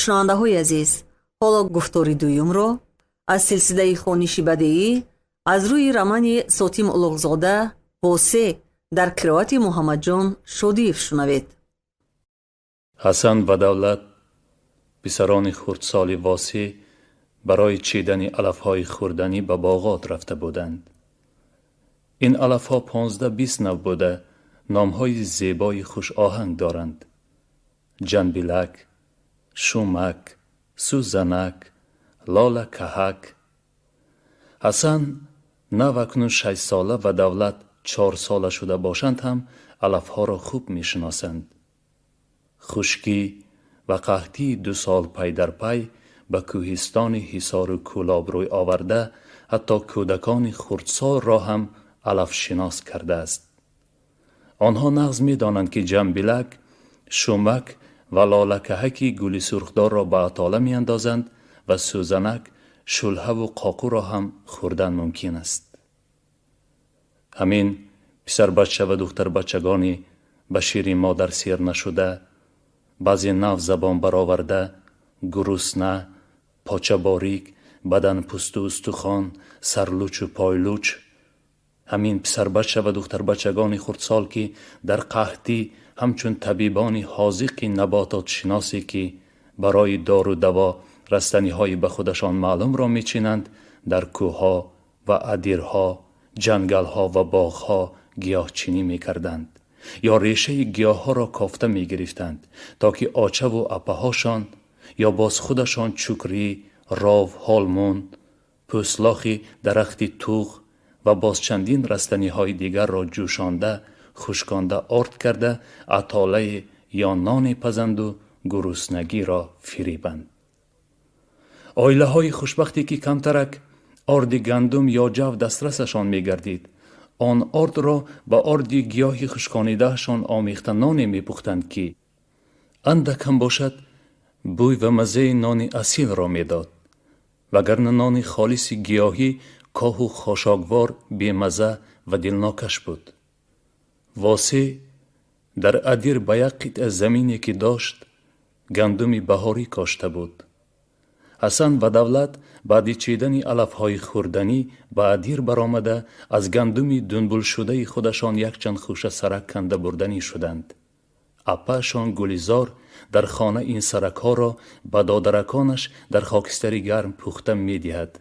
Шунавандаҳои азиз, ҳоло гуфтори дуюмро аз силсилаи хониши бадеӣ аз рӯи романи Сотим Улуғзода «Восе» дар қироати Муҳаммадҷон Шодиев шунавед. Ҳасан ва Давлат, писарони хурдсоли Восеъ, барои чидани алафҳои хӯрданӣ ба боғот рафта буданд. Ин алафҳо 15-20 нав буда, номҳои зебои хушоҳанг доранд: ҷанбилак, шумак, сӯзанак, лолакаҳак. Ҳасан нав акнун 6-сола ва Давлат 4-сола шуда бошанд ҳам, алафҳоро хуб мешиносанд. Хушкӣ ва қаҳтии 2 сол пай дар пай ба кӯҳистони Ҳисору Кӯлоб рӯй оварда, ҳатто кӯдакони хурдсолро ҳам алафшинос кардааст. Онҳо нағз медонанд, ки ҷамбилак, шумак ва лолакаҳаки гули сурхдорро ба атола меандозанд ва сӯзанак, шулҳаву қоқуро ҳам хӯрдан мумкин аст. Ҳамин писарбача ва духтарбачагони ба шири модар сер нашуда, баъзе нав забон бароварда, гурусна, почаборик, бадан пӯсту устухон, сарлучу пойлуч, ҳамин писарбача ва духтарбачагони хурдсол, ки дар қаҳтӣ ҳамчун табибони ҳозиқи набототшиносе, ки барои дору даво растаниҳои ба худашон маълумро мечинанд, дар кӯҳҳо ва адирҳо, ҷангалҳо ва боғҳо гиёҳчинӣ мекарданд ё решаи гиёҳҳоро кофта мегирифтанд, то ки очаву апаҳошон ё боз худашон чукрӣ, ров, ҳолмун, пӯстлохи дарахти туғ ва боз чандин растаниҳои дигарро ҷӯшонда, хушконда, орд карда, атолае ё ноне пазанду гуруснагиро фирибанд. Оилаҳои хушбахте, ки камтарак орди гандум ё ҷав дастрасашон мегардид, он ордро ба орди гиёҳи хушконидаашон омехта ноне мепухтанд, ки андак ҳам бошад, бӯй ва маззаи нони асилро медод, вагарна нони холиси гиёҳӣ коҳу хошоквор, бемазза ва дилнокаш буд. Восеъ дар адир ба як қитъа замине, ки дошт, гандуми баҳорӣ кошта буд. Ҳасан ва Давлат баъди чидани алафҳои хӯрданӣ ба адир баромада, аз гандуми дунбулшудаи худашон якчанд хӯша сарак канда бурданӣ шуданд. Апаашон Гулизор дар хона ин саракҳоро ба додараконаш дар хокистари гарм пухта медиҳад.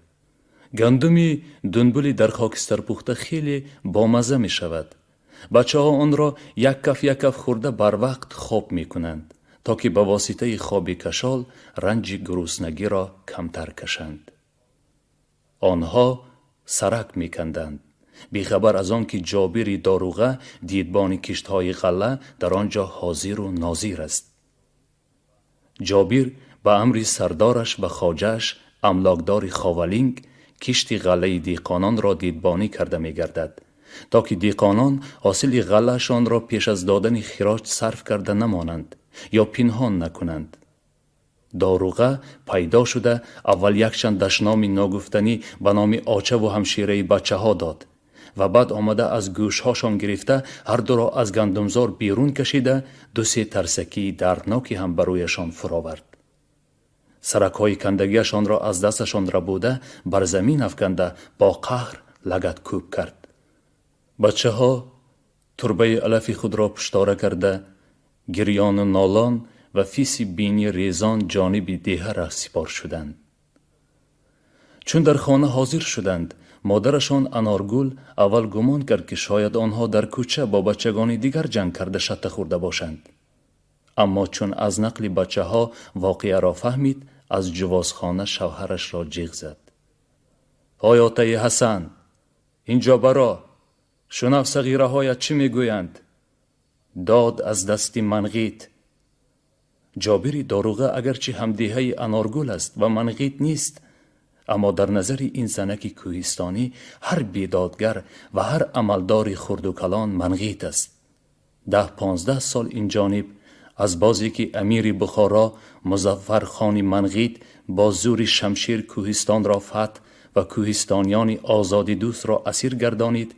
Гандуми дунбули дар хокистар пухта хеле бомазза мешавад. Бачаҳо онро як каф як каф хӯрда, барвақт хоб мекунанд, то ки ба воситаи хоби кашол ранҷи гуруснагиро камтар кашанд. Онҳо сарак меканданд, бехабар аз он ки Ҷобири доруға, дидбони киштҳои ғалла, дар он ҷо ҳозиру нозир аст. Ҷобир ба амри сардораш ва хоҷааш, амлокдори Ховалинг, кишти ғаллаи деҳқононро дидбонӣ карда мегардад, то ки деҳқонон ҳосили ғаллаашонро пеш аз додани хироҷ сарф карда намонанд ё пинҳон накунанд. Доруға пайдо шуда, аввал якчанд дашноми ногуфтанӣ ба номи очаву ҳамшираи бачаҳо дод ва баъд омада, аз гӯшҳошон гирифта, ҳардуро аз гандумзор берун кашида, ду-се тарсакии дардноке ҳам ба рӯяшон фуровард. Саракҳои кандагиашонро аз дасташон рабуда, бар замин афканда, бо қаҳр лагаткӯб кард. Бачаҳо турбаи алафи худро пуштора карда, гирёну нолон ва фиси бинӣ резон ҷониби деҳа раҳсипор шуданд. Чун дар хона ҳозир шуданд, модарашон Аноргул аввал гумон кард, ки шояд онҳо дар кӯча бо бачагони дигар ҷанг карда, шатта хӯрда бошанд. Аммо чун аз нақли бачаҳо воқеаро фаҳмид, аз ҷувозхона шавҳарашро ҷиғ зад: «Ой, отаи Ҳасан, инҷо баро, шунав, сағираҳоят чӣ мегӯянд. Дод аз дасти манғит!» Ҷобири доруға агарчи ҳамдеҳаи Аноргул аст ва манғит нест, аммо дар назари ин занаки кӯҳистонӣ ҳар бедодгар ва ҳар амалдори хурду калон манғит аст. 10-15 сол ин ҷониб, аз бозе ки амири Бухоро Музаффархони Манғит бо зӯри шамшер кӯҳистонро фатҳ ва кӯҳистониёни озодидӯстро асир гардонид,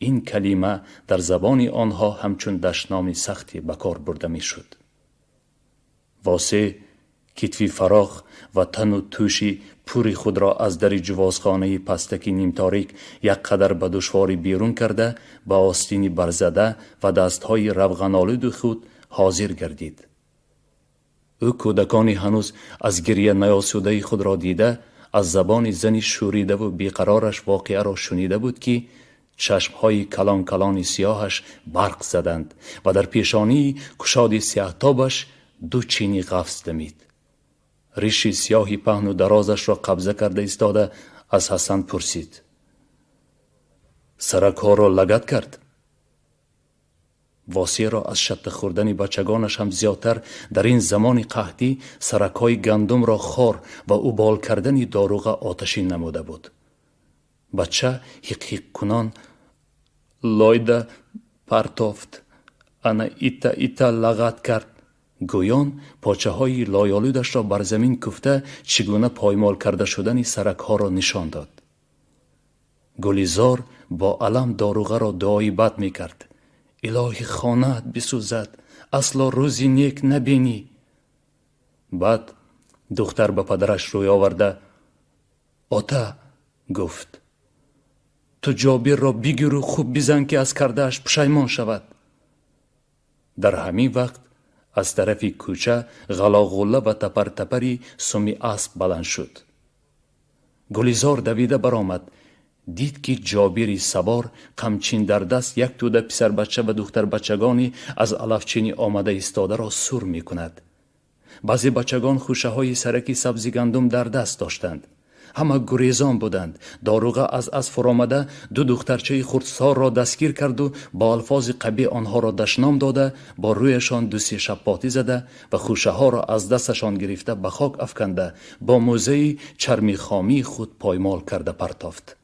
ин калима дар забони онҳо ҳамчун дашноми сахте ба кор бурда мешуд. Восеъ, Китфи фарох ва тану тӯши пури худро аз дари ҷувозхонаи пастаки нимторик як қадар ба душворӣ берун карда, ба остини барзада ва дастҳои равғанолуди худ ҳозир гардид. Ӯ кӯдакони ҳанӯз аз гирья наёсудаи худро дида, аз забони зани шӯридаву беқарораш воқеаро шунида буд, ки чашмҳои калон-калони сиёҳаш барқ заданд ва дар пешонии кушоди сиёҳтобаш ду чини ғафз дамид. Риши сиёҳи паҳну дарозашро қабза карда истода, аз Ҳасан пурсид: «Саракҳоро лагат кард?» Восеъро аз шатта хӯрдани бачагонаш ҳам зиёдтар дар ин замони қаҳтӣ саракҳои гандумро хор ва убол кардани доруға оташин намуда буд. Бача ҳиқ-ҳиқкунон: «Лойда партофт, ана ита ита лагат кард», гӯён почаҳои лойолудашро бар замин куфта, чӣ гуна поймол карда шудани саракҳоро нишон дод. Гулизор бо алам доруғаро дуои бад мекард: «Илоҳи, хонаат бисӯзад, асло рӯзи нек набинӣ!» Баъд духтар ба падараш рӯй оварда: «Ота», гуфт, «ту Ҷобирро бигиру хуб бизан, ки аз кардааш пушаймон шавад». Дар ҳамин вақт аз тарафи кӯча ғалоғулла ва тапартапари суми асп баланд шуд. Гулизор давида баромад. Дид, ки Ҷобири савор, қамчин дар даст, як тӯда писарбача ва духтарбачагони аз алафчинӣ омада истодаро сур мекунад. Баъзе бачагон хӯшаҳои сараки сабзи гандум дар даст доштанд. Ҳама гурезон буданд. Доруға аз асп фуромада, ду духтарчаи хурдсорро дастгир карду бо алфози қабеҳ онҳоро дашном дода, бо рӯяшон дусе шаппотӣ зада ва хӯшаҳоро аз дасташон гирифта, ба хок афканда, бо мӯзаи чарми хомии худ поймол карда партофт.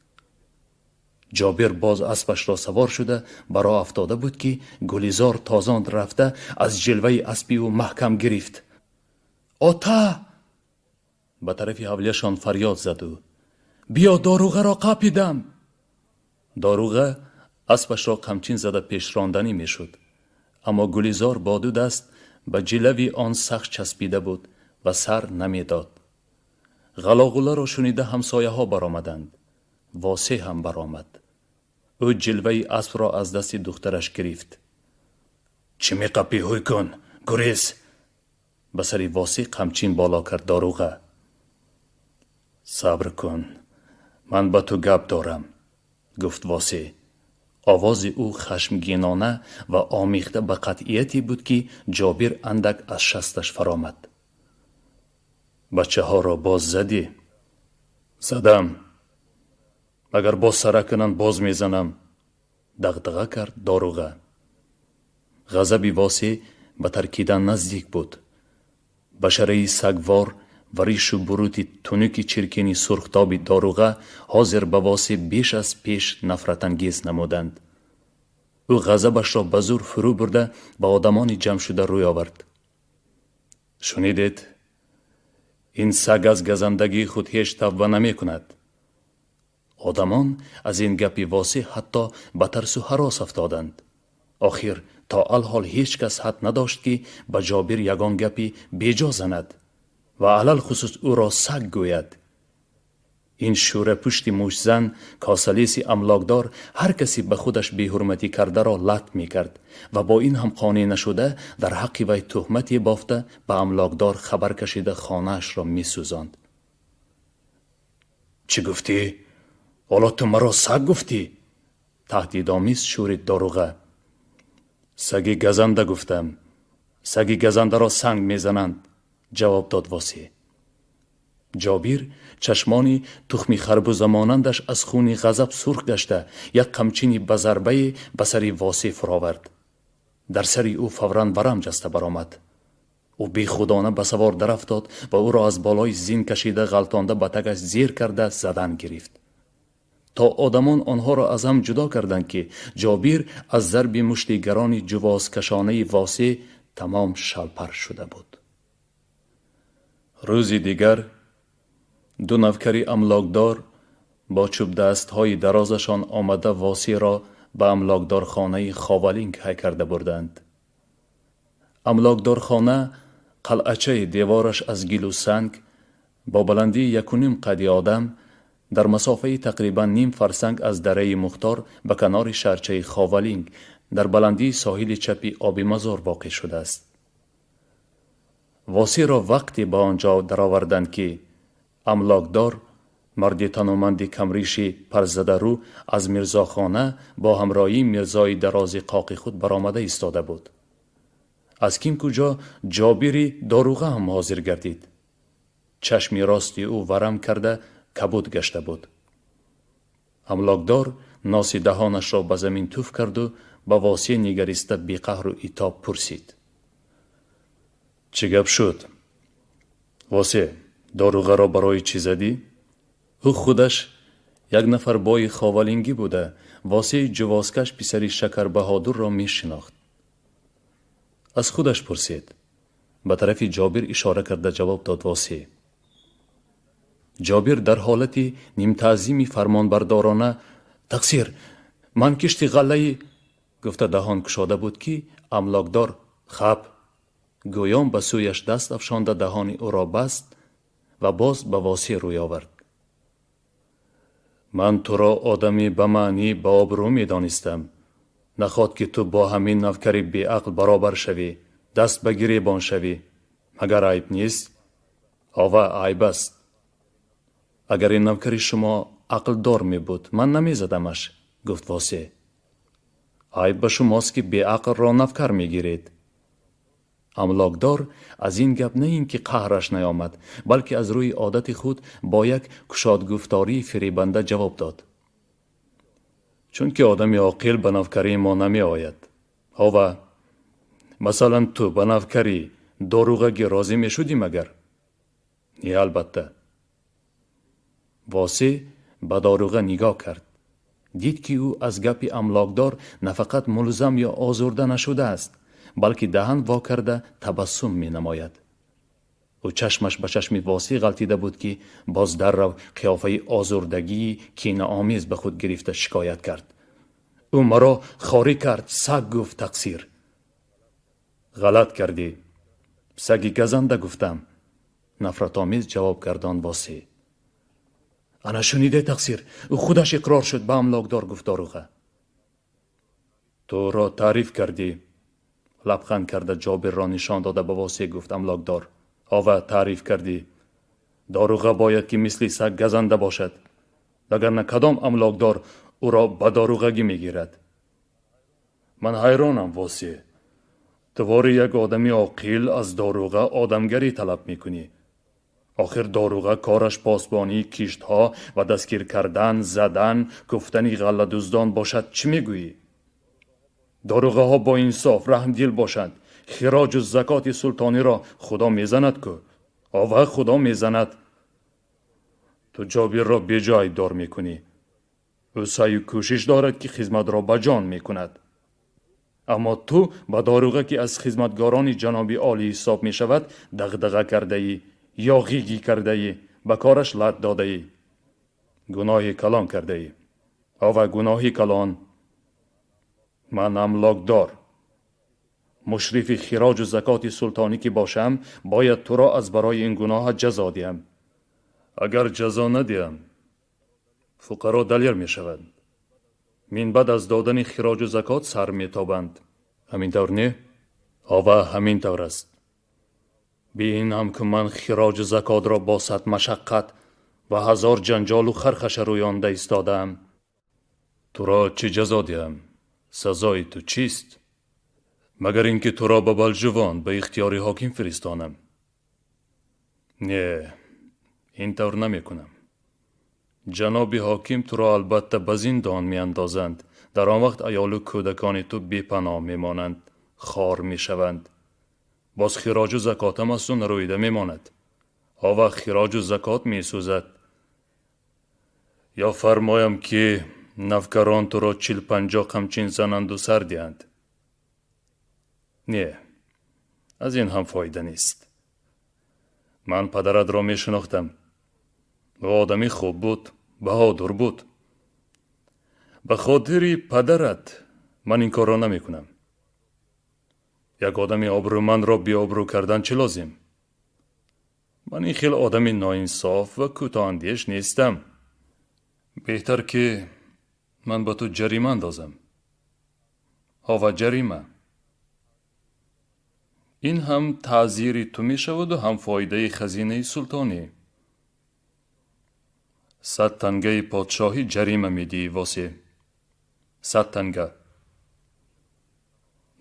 Ҷобир боз аспашро савор шуда ба роҳ афтода буд, ки Гулизор тозон рафта, аз ҷилваи аспи ӯ маҳкам гирифт. «Ота!» ба тарафи ҳавлияшон фарёд зад ӯ. «Биё, доруғаро қапидам!» Доруға аспашро қамчин зада пешронданӣ мешуд, аммо Гулизор бо ду даст ба ҷилави он сахт часпида буд ва сар намедод. Ғалоғуларо шунида, ҳамсояҳо баромаданд. Восеъ ҳам баромад. Ӯ ҷилваи аспро аз дасти духтараш гирифт. «Чӣ меқапӣ, ҳуй кун, гурез!» ба сари Восеъ қамчин боло кард доруға. «Сабр кун, ман ба ту гап дорам», гуфт Восеъ. Овози ӯ хашмгинона ва омехта ба қатъияте буд, ки Ҷобир андак аз шасташ фаромад. «Бачаҳоро боз задӣ?» «Задам. Агар боз сара кунанд, боз мезанам», дағдаға кард доруға. Ғазаби Восеъ ба таркидан наздик буд. Башараи сагвор ва ришу бурути тунуки чиркини сурхтоби доруға ҳозир ба Восеъ беш аз пеш нафратангез намуданд. Ӯ ғазабашро ба зур фурӯ бурда, ба одамони ҷамъшуда рӯй овард: «Шунидед, ин саг аз газандагии худ ҳеҷ тавба намекунад». Одамон аз ин гапи Восеъ ҳатто ба тарсу ҳарос афтоданд. Охир то алҳол ҳеҷ кас ҳад надошт, ки ба Ҷобир ягон гапи беҷо занад ва алалхусус ӯро саг гӯяд. Ин шӯрапушти муштзан, косалеси амлокдор ҳар касе ба худаш беҳурматӣ кардаро лат мекард ва бо ин ҳам қонеъ нашуда, дар ҳаққи вай тӯҳмате бофта, ба амлокдор хабар кашида, хонаашро месӯзонд. «Чӣ гуфтӣ? Ҳоло ту маро саг гуфтӣ?» таҳдидомез шӯрид доруға. «Саги газанда гуфтам. Саги газандаро санг мезананд», ҷавоб дод Восеъ. Ҷобир чашмони тухми харбузамонандаш аз хуни ғазаб сурх гашта, як қамчини ба зарбае ба сари Восеъ фуровард. Дар сари ӯ фавран варам ҷаста баромад. Ӯ бехудона ба савор дарафтод ва ӯро аз болои зин кашида, ғалтонда, ба тагаш зер карда задан гирифт, то одамон онҳоро аз ҳам ҷудо карданд, ки Ҷобир аз зарби мушти гарони ҷувозкашонаи Восеъ тамом шалпар шуда буд. Рӯзи дигар ду навкари амлокдор бо чӯбдастҳои дарозашон омада, Восеъро ба амлокдорхонаи Ховалинг ҳай карда бурданд. Амлокдорхона Қалъачаи девораш аз гилу санг бо баландии якуним қади одам дар масофаи тақрибан ним фарсанг аз дараи Мухтор ба канори шаҳрчаи Ховалинг дар баландии соҳили чапи оби Мазор воқеъ шудааст. Восеъро вақте ба он ҷо дароварданд, ки амлокдор, марди тануманди камриши парзадарӯ, аз мирзохона бо ҳамроҳии мирзои дарози қоқи худ баромада истода буд. Аз ким куҷо Ҷобири доруға ҳам ҳозир гардид. Чашми рости ӯ варам карда, кабуд гашта буд. Амлокдор носи даҳонашро ба замин туф карду ба Восеъ нигариста беқаҳру итоб пурсид: «Чӣ гап шуд, Восеъ? Доруғаро барои чӣ задӣ?» Ӯ худаш як нафар бои ховалингӣ буда, Восеи ҷувозкаш, писари Шакарбаҳодурро мешинохт. «Аз худаш пурсед», ба тарафи Ҷобир ишора карда ҷавоб дод Восеъ. Ҷобир дар ҳолати нимтаъзими фармонбардорона: «Тақсир, ман кишти ғаллаи», гуфта даҳон кушода буд, ки амлокдор «Хап!» гӯён ба сӯяш даст афшонда, даҳони ӯро баст ва боз ба Восеъ рӯй овард: «Ман туро одами ба маънӣ, ба обрӯ медонистам. Наход ки ту бо ҳамин навкари беақл баробар шавӣ, даст ба гиребон шавӣ? Магар айб нест?» «Ова, айб аст. Агар ин навкари шумо ақлдор мебуд, ман намезадамаш», гуфт Восеъ. «Айб ба шумост, ки беақлро навкар мегиред». Амлокдор аз ин гап на ин ки қаҳраш наёмад, балки аз рӯи одати худ бо як кушодгуфтории фиребанда ҷавоб дод: «Чунки одами оқил ба навкарии мо намеояд. Ҳова, масалан, ту ба навкарӣ, доруғагӣ розӣ мешудӣ магар?» «Не, албатта». Восеъ ба доруға нигоҳ кард. Дид, ки ӯ аз гапи амлокдор на фақат мулзам ё озурда нашудааст, балки даҳан во карда табассум менамояд. Ӯ чашмаш ба чашми Восеъ ғалтида буд, ки боз даррав қиёфаи озурдагии кинаомез ба худ гирифта, шикоят кард: «Ӯ маро хорӣ кард, саг гуфт, тақсир». «Ғалат кардӣ, саги газанда гуфтам», нафратомез ҷавоб гардонд Восеъ. «Ана шуниде, тақсир, ӯ худаш иқрор шуд ба амлокдор», гуфт доруға. «Туро таъриф кардӣ», лабханд карда, Ҷобирро нишон дода, ба Восеъ гуфт амлокдор. «Ова, таъриф кардӣ. Доруға бояд ки мисли саг газанда бошад, вагарна кадом амлокдор ӯро ба доруғагӣ мегирад? Ман ҳайронам, Восеъ, ту вори як одами оқил аз доруға одамгарӣ талаб мекунӣ. Охир доруға кораш посбонии киштҳо ва дастгир кардан, задан, куфтани ғалладуздон бошад, чӣ мегӯӣ? Доруғаҳо боинсоф, раҳмдил бошанд, хироҷу закоти султониро Худо мезанад кӯ. Ова, Худо мезанад. Ту Ҷобирро беҷо айбдор мекунӣ. Ӯ саъю кӯшиш дорад, ки хизматро ба ҷон мекунад. Аммо ту ба доруға, ки аз хизматгорони ҷаноби олӣ ҳисоб мешавад, дағдаға кардаӣ, ёғигӣ кардаӣ, ба кораш лат додаӣ. Гуноҳи калон кардаӣ, ова, гуноҳи калон. Ман амлокдор, мушрифи хироҷу закоти султонӣ ки бошам, бояд туро аз барои ин гуноҳат ҷазо диҳам. Агар ҷазо надиҳам, фуқаро далер мешаванд, минбаъд аз додани хироҷу закот сар метобанд. Ҳамин тавр не?» «Ова, ҳамин тавр аст. Биин ҳам ки ман хироҷу закотро бо сад машаққат ва ҳазор ҷанҷолу хархаша рӯёнда истодаам. Туро чӣ ҷазо диҳам? Сазои ту чист? Магар ин ки туро ба Балҷувон, ба ихтиёри ҳоким фиристонам? Не, ин тавр намекунам. Ҷаноби ҳоким туро албатта ба зиндон меандозанд. Дар он вақт аёлу кӯдакони ту бепаноҳ мемонанд, хор мешаванд. Боз хироҷу закотам аз ту нарӯида мемонад. Ова, хироҷу закот месӯзад. Ё фармоям, ки навкарон туро 40-50 қамчин зананду сар диҳанд? Не, аз ин ҳам фоида нест. Ман падаратро мешинохтам. Ӯ одами хуб буд, баҳодур буд. Ба хотири падарат ман ин корро намекунам. Як одами обрӯмандро беобрӯ кардан чӣ лозим? Ман ин хел одами ноинсоф ва кӯтоҳандеш нестам. Беҳтар ки ман ба ту ҷарима андозам. Ҳова, ҷарима. Ин ҳам таъзири ту мешаваду ҳам фоидаи хазинаи султонӣ. 100 тангаи подшоҳӣ ҷарима медиҳӣ, Восе. 100 танга.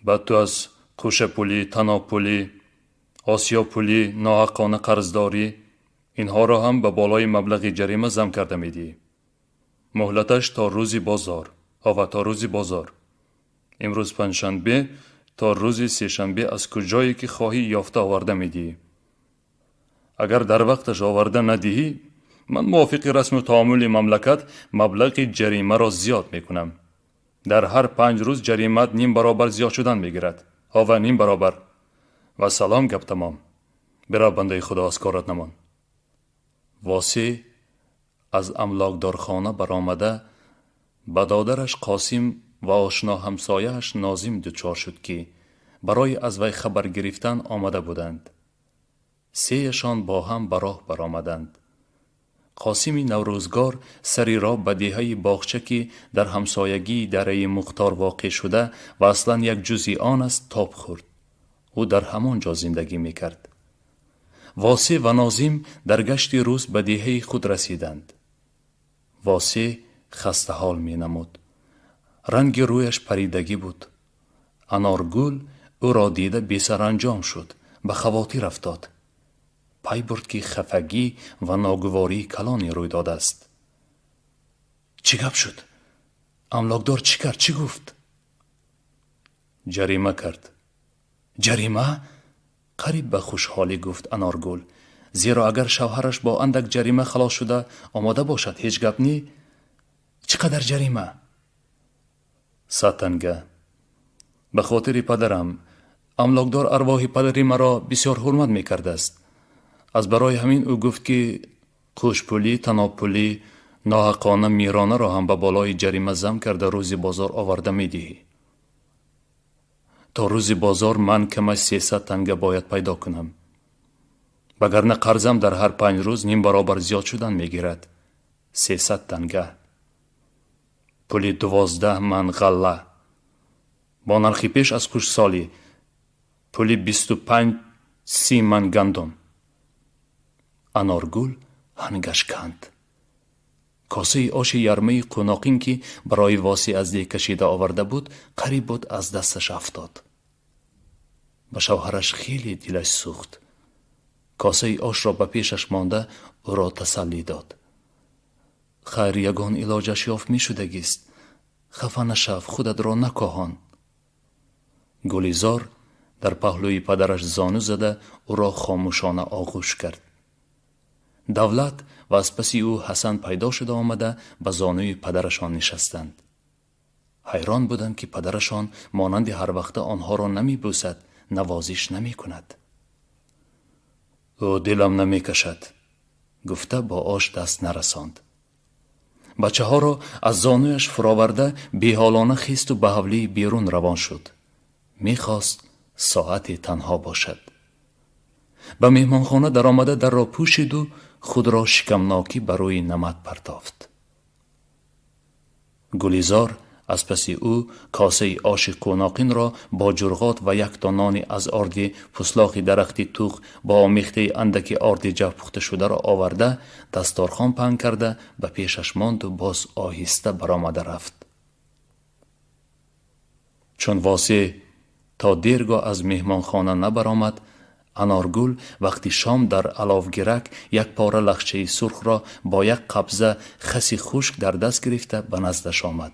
Баъд ту аз қӯшапулӣ, танобпулӣ, осиёпулӣ, ноҳаққона қарздорӣ, инҳоро ҳам ба болои маблағи ҷарима зам карда медиҳӣ. Муҳлаташ то рӯзи бозор. Ҳова, то рӯзи бозор. Имрӯз панҷшанбе, то рӯзи сешанбе аз куҷое ки хоҳӣ ёфта оварда медиҳӣ. Агар дар вақташ оварда надиҳӣ, ман мувофиқи расму таомули мамлакат маблағи ҷаримаро зиёд мекунам. Дар ҳар 5 рӯз ҷаримаат ним баробар зиёд шудан мегирад. Ҳова, ним баробар. Ва салом, гап тамом. Бирав, бандаи худо, аз корат намон. Восе аз амлокдорхона баромада ба додараш Қосим ва ошно ҳамсояаш Нозим дучор шуд, ки барои аз вай хабар гирифтан омада буданд. Сеяшон бо ҳам ба роҳ баромаданд. Қосими наврӯзгор сари роҳ ба деҳаи боғча, ки дар ҳамсоягии дараи Мухтор воқеъ шуда ва аслан як ҷузъи он аст, тоб хӯрд. Ӯ дар ҳамон ҷо зиндагӣ мекард. Восе ва Нозим дар гашти рӯз ба деҳаи худ расиданд. Восе хастаҳол менамуд. Ранги рӯяш паридагӣ буд. Аноргул ӯро дида бесаранҷом шуд, ба хавотир афтод. Пай бурд, ки хафагӣ ва ногувории калоне рӯй додааст. Чӣ гап шуд? Амлокдор чӣ кард, чӣ гуфт? Ҷарима кард. Ҷарима? Қариб ба хушҳолӣ гуфт Аноргул, зеро агар шавҳараш бо андак ҷарима халос шуда омода бошад, ҳеҷ гап не. Чӣ қадар ҷарима? 100 танга. Ба хотири падарам. Амлокдор арвоҳи падари маро бисёр ҳурмат мекардааст. Аз барои ҳамин ӯ гуфт, ки қӯшпулӣ, танобпулӣ, ноҳаққона миронаро ҳам ба болои ҷарима зам карда рӯзи бозор оварда медиҳӣ. То рӯзи бозор ман камаш 300 танга бояд пайдо кунам. Вагарна қарзам дар ҳар 5 рӯз ним баробар зиёд шудан мегирад. 300 танга. Пули 12 ман ғалла. Бо нархи пеш аз хушсолӣ пули 25-30 ман гандум. Аноргул ҳангаш канд. Косаи оши ярмаи қуноқин, ки барои Восе аз деҳ кашида оварда буд, қариб буд аз дасташ афтод. Ба шавҳараш хеле дилаш сӯхт. Косаи ошро ба пешаш монда ӯро тасаллӣ дод. Хайр, ягон илоҷаш ёфт мешудагист. Хафа нашав, худатро накоҳон. Гулизор дар паҳлӯи падараш зону зада ӯро хомӯшона оғӯш кард. Давлат ва аз паси ӯ Ҳасан пайдо шуда омада ба зонуи падарашон нишастанд. Ҳайрон буданд, ки падарашон монанди ҳарвақта онҳоро намебӯсад, навозиш намекунад. Ӯ дилам намекашад, гуфта бо ош даст нарасонд. Бачаҳоро аз зонуяш фуроварда беҳолона хисту ба ҳавлии берун равон шуд. Мехост соате танҳо бошад. Ба меҳмонхона даромада дарро пӯшиду худро шикамнокӣ ба рӯи намат партофт. Гулизор аз паси ӯ косаи оши қуноқинро бо ҷурғот ва якто нони аз орди пуслоқи дарахти туғ бо омехтаи андаки орди ҷав пухташударо оварда дасторхон паҳн карда ба пешаш монду боз оҳиста баромада рафт. Чун Восе то дергоҳ аз меҳмонхона набаромад, Аноргул вақти шом дар аловгирак як пора лахчаи сурхро бо як қабза хаси хушк дар даст гирифта ба наздаш омад.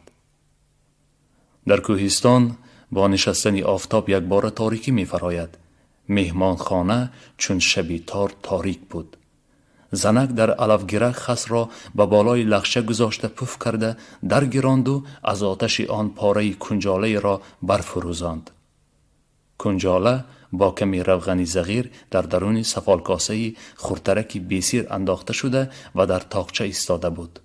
Дар кӯҳистон бо нишастани офтоб якбора торикӣ мефарояд. Меҳмонхона чун шаби тор торик буд. Занак дар алавгирак хасро ба болои лахча гузошта пуф карда даргиронду аз оташи он пораи кунҷолаеро барфурӯзонд. Кунҷола бо ками равғани зағир дар даруни сафолкосаи хурдтараки бесир андохта шуда ва дар тоқча истода буд.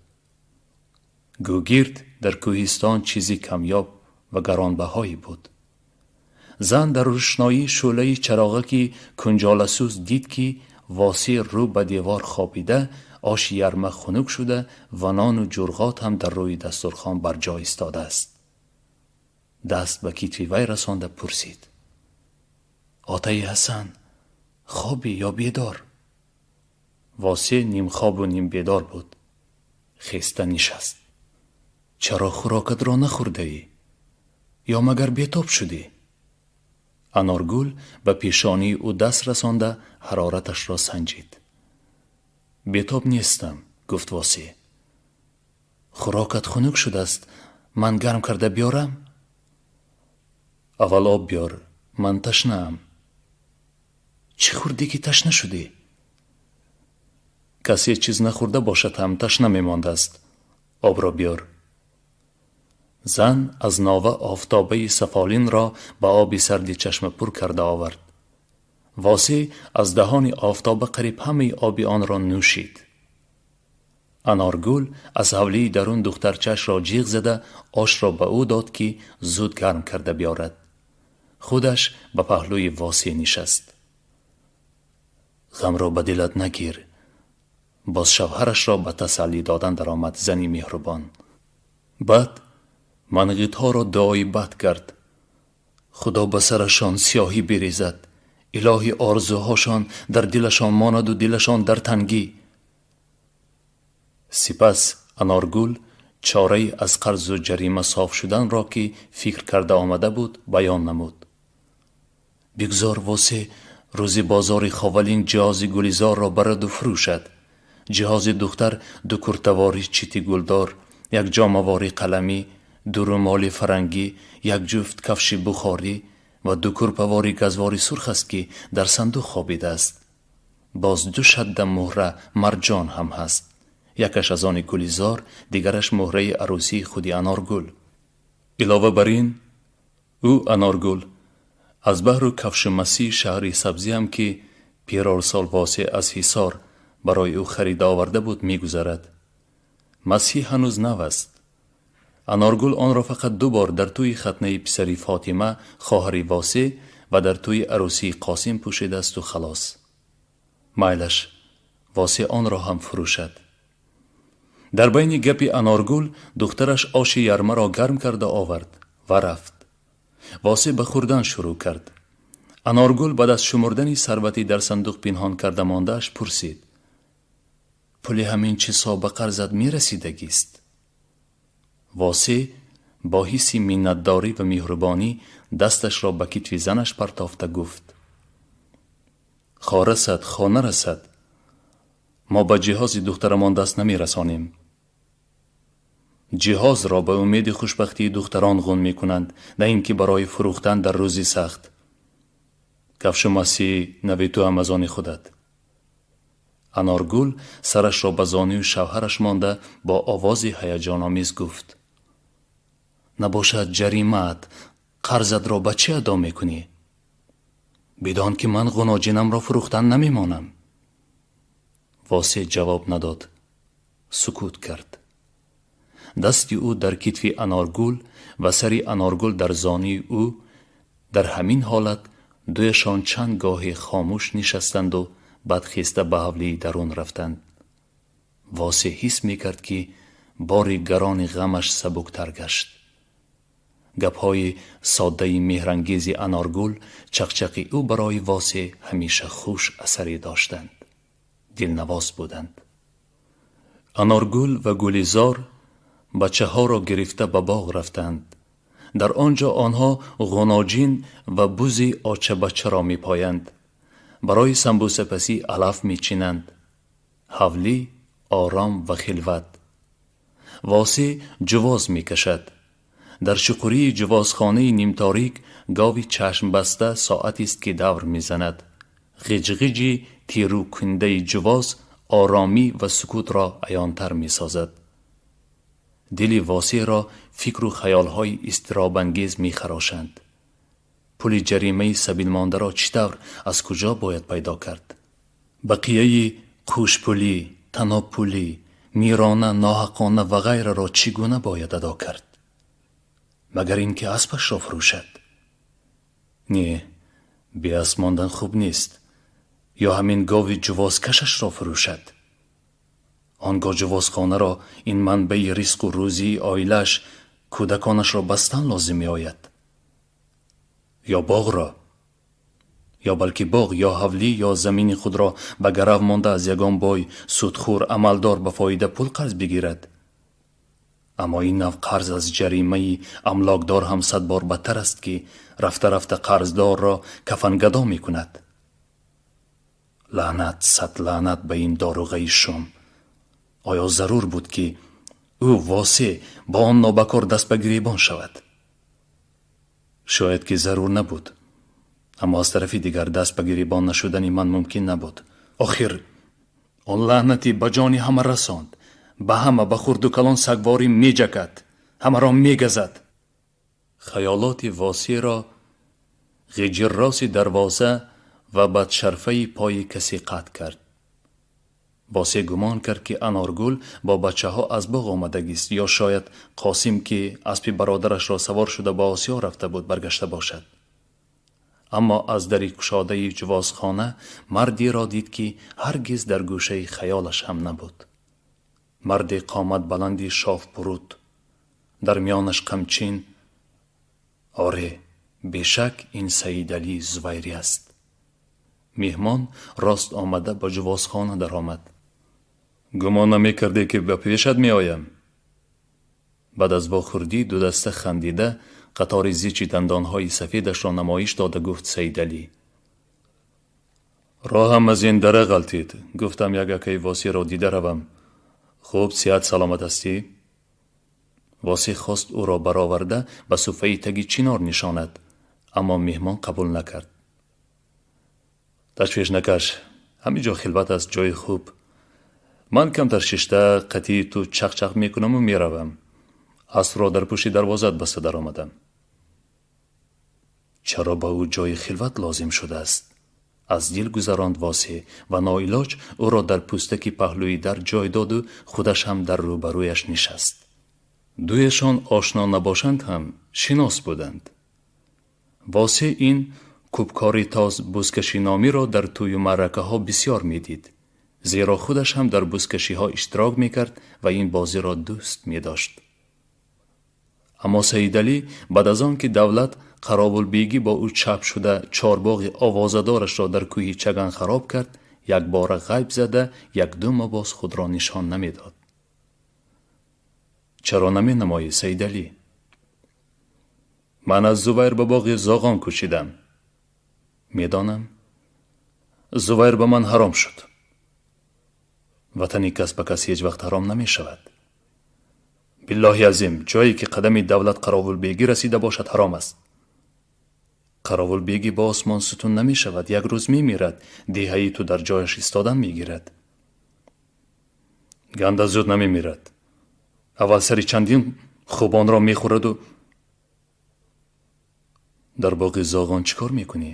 Гӯгирд дар кӯҳистон чизи камёб ва гаронбаҳое буд. Зан дар рӯшноии шӯълаи чароғаки кунҷоласӯз дид, ки Восеъ рӯ ба девор хобида, оши ярма хунук шуда ва нону ҷурғот ҳам дар рӯи дастурхон бар ҷо истодааст. Даст ба китфи вай расонда пурсид: Отаи Ҳасан, хобӣ ё бедор? Восеъ нимхобу нимбедор буд. Хеста нишаст. Чаро хӯрокатро нахӯрдаӣ? Ё магар бетоб шудӣ? Аноргул ба пешонии ӯ даст расонда ҳарораташро санҷид. Бетоб нестам, гуфт Восеъ. Хӯрокат хунук шудааст, ман гарм карда биёрам? Аввал об биёр, ман ташнаам. Чӣ хӯрдӣ, ки ташна шудӣ? Касе чиз нахӯрда бошад ҳам ташна мемондааст. Обро биёр. Зан аз нова офтобаи сафолинро ба оби сарди чашма пур карда овард. Восеъ аз даҳони офтоба қариб ҳамаи оби онро нӯшид. Аноргул аз ҳавлии дарун духтарчашро ҷиғ зада ошро ба ӯ дод, ки зуд гарм карда биёрад. Худаш ба паҳлӯи Восеъ нишаст. Ғамро ба дилат нагир. Боз шавҳарашро ба тасаллӣ додан даромад зани меҳрубон. Баъд манғитҳоро дуои бад кард. Худо ба сарашон сиёҳӣ бирезад. Илоҳи орзуҳошон дар дилашон монаду дилашон дар тангӣ. Сипас Аноргул чораи аз қарзу ҷарима соф шуданро, ки фикр карда омада буд, баён намуд. Бигзор Восеъ рӯзи бозори Ховалинг ҷиҳози Гулизорро бараду фурӯшад. Ҷиҳози духтар ду куртавори чити гулдор, як ҷомавори қаламӣ, ду румоли фарангӣ, як ҷуфт кафши бухорӣ ва ду курпавори газвори сурх аст, ки дар сандуқ хобидааст. Боз ду шадда муҳра марҷон ҳам ҳаст. Якаш аз они Гулизор, дигараш муҳраи арӯсии худи Аноргул. Илова бар ин, ӯ, Аноргул, аз баҳру кафшу масии шаҳри сабзиам, ки пирорсол Восеъ аз Ҳисор барои ӯ харида оварда буд, мегузарад. Масҳӣ ҳанӯз нав аст. Аноргул онро фақат ду бор дар тӯи хатнаи писари Фотима, хоҳари Восеъ, ва дар тӯи арӯсии Қосим пӯшидаасту халос. Майлаш, Восеъ онро ҳам фурӯшад. Дар байни гапи Аноргул духтараш оши ярмаро гарм карда овард ва рафт. Восеъ ба хӯрдан шурӯъ кард. Аноргул баъд аз шумурдани сарвати дар сандуқ пинҳон карда мондааш пурсид: Пули ҳамин чизҳо ба қарзат мерасидагист? Восеъ бо ҳисси миннатдорӣ ва меҳрубонӣ дасташро ба китфи занаш партофта гуфт: Хо расад, хо нарасад, мо ба ҷиҳози духтарамон даст намерасонем. Ҷиҳозро ба умеди хушбахтии духтарон ғун мекунанд, на ин ки барои фурӯхтан дар рӯзи сахт. Кафшу масии нави ту ҳам аз они худат. Аноргул сарашро ба зонуи шавҳараш монда бо овози ҳаяҷономез гуфт: Набошад ҷаримаат, қарзатро ба чӣ адо мекунӣ? Бидон, ки ман ғуноҷинамро фурӯхтан намемонам. Восеъ ҷавоб надод, сукут кард. Дасти ӯ дар китфи Аноргул ва сари Аноргул дар зонуи ӯ. Дар ҳамин ҳолат дуяшон чанд гоҳе хомӯш нишастанду баъд хеста ба ҳавлии дарун рафтанд. Восеъ ҳис мекард, ки бори гарони ғамаш сабуктар гашт. Гапҳои соддаи меҳрангези Аноргул, чақчақи ӯ барои Восеъ ҳамеша хуш асаре доштанд, дилнавоз буданд. Аноргул ва Гулизор бачаҳоро гирифта ба боғ рафтанд. Дар он ҷо онҳо ғуноҷин ва бузи очабачаро мепоянд, барои самбусапазӣ алаф мечинанд. Ҳавлӣ ором ва хилват. Восеъ ҷувоз мекашад. Дар чуқурии ҷувозхонаи нимторик гови чашмбаста соатест, ки давр мезанад. Ғиҷғиҷи тиру кундаи ҷувоз оромӣ ва сукутро аёнтар месозад. Дили Восеъро фикру хаёлҳои изтиробангез мехарошанд. Пули ҷаримаи сабилмондаро чӣ тавр, аз куҷо бояд пайдо кард? Бақияи қӯшпулӣ, танобпулӣ, мирона, ноҳаққона ва ғайраро чӣ гуна бояд адо кард? Магар ин ки аспашро фурӯшад? Не, беасп мондан хуб нест. Ё ҳамин гови ҷувозкашашро фурӯшад. Он гоҳ ҷувозхонаро, ин манбаи ризқу рӯзии оилааш, кӯдаконашро бастан лозим меояд. Ё боғро, ё балки боғ, ё ҳавлӣ, ё замини худро ба гарав монда аз ягон бой, судхӯр, амалдор ба фоида пул қарз бигирад. Аммо ин нав қарз аз ҷаримаи амлокдор ҳам 100 бор бадтар аст, ки рафта-рафта қарздорро кафангадо мекунад. Лаънат, сад лаънат ба ин доруғаи шум! Оё зарур буд, ки ӯ, Восеъ, бо он нобакор даст ба гиребон шавад? Шояд ки зарур набуд, аммо аз тарафи дигар даст ба гиребон нашудани ман мумкин набуд. Охир он лаънатӣ ба ҷони ҳама расонд, ба ҳама, ба хурду калон сагворӣ меҷакад, ҳамаро мегазад. Хаёлоти Восеъро ғиҷирроси дарвоза ва бадшарфаи пои касе қатъ кард. Восеъ гумон кард, ки Аноргул бо бачаҳо аз боғ омадагист, ё шояд Қосим, ки аспи бародарашро савор шуда ба Осиё рафта буд, баргашта бошад. Аммо аз дари кушодаи ҷувозхона мардеро дид, ки ҳаргиз дар гӯшаи хаёлаш ҳам набуд. Марде қомат баланди шофпуруд, дар миёнаш қамчин. Оре, бешак ин Саидалӣ Зувайрӣ аст. Меҳмон рост омада ба ҷувозхона даромад. Гумон намекардӣ, ки ба пешат меоям. Баъд аз вохӯрдӣ дудаста хандида, қатори зичи дандонҳои сафедашро намоиш дода гуфт Саидалӣ: роҳам аз ин дара ғалтид, гуфтам як акаи Восеъро дида равам. Хуб, сиҳат саломат ҳастӣ? Восеъ хост ӯро бароварда ба суфаи таги чинор нишонад, аммо меҳмон қабул накард. Ташвиш накаш, ҳамин ҷо хилват аст, ҷои хуб. Ман камтар шишта қатии ту чақчақ мекунаму меравам. Аспро дар пушти дарвозаат баста даромадам. Чаро ба ӯ ҷои хилват лозим шудааст? Аз дил гузаронд Восеъ ва ноилоҷ ӯро дар пӯстаки паҳлӯи дар ҷой доду худаш ҳам дар рӯбарӯяш нишаст. Дуяшон ошно набошанд ҳам, шинос буданд. Восеъ ин кӯбкори тоз бузкашиномиро дар тӯю маъракаҳо бисёр медид, зеро худаш ҳам дар бузкашиҳо иштирок мекард ва ин бозиро дӯст медошт. Аммо Саидалӣ баъд аз он ки Давлат Қаровулбегӣ бо ӯ чап шуда чорбоғи овозадорашро дар кӯҳи Чаган хароб кард, якбора ғайб зада, якду моҳ боз худро нишон намедод. Чаро наменамоӣ, Саидалӣ? Ман аз Зувайр ба боғи Зоғон кӯчидам. Медонам, Зувайр ба ман ҳаром шуд. Ватани кас ба кас ҳеҷ вақт ҳаром намешавад. Биллоҳи азим, ҷое ки қадами Давлат Қаровулбегӣ расида бошад, ҳаром аст. Қаровулбегӣ ба осмон сутун намешавад, як рӯз мемирад, деҳаи ту дар ҷояш истодан мегирад. Ганда зуд намемирад. Аввал сари чандин хубонро мехӯраду. Дар боғи Зоғон чӣ кор мекунӣ?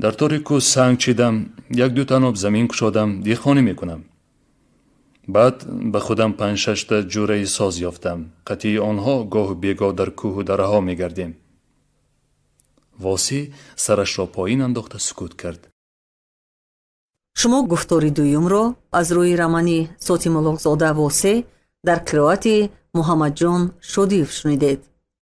Дар тори кӯҳ санг чидам, як-ду таноб замин кушодам, деҳқонӣ мекунам. Баъд ба худам панҷ-шашта ҷӯраи соз ёфтам. Қатъии онҳо гоҳу бегоҳ дар кӯҳу дараҳо мегардем. Восеъ сарашро поин андохта сукут кард. Шумо гуфтори дуюмро аз рӯи романи Сотимуллоҳзода «Восеъ» дар қироати Муҳаммадҷон Шодиев шунидед.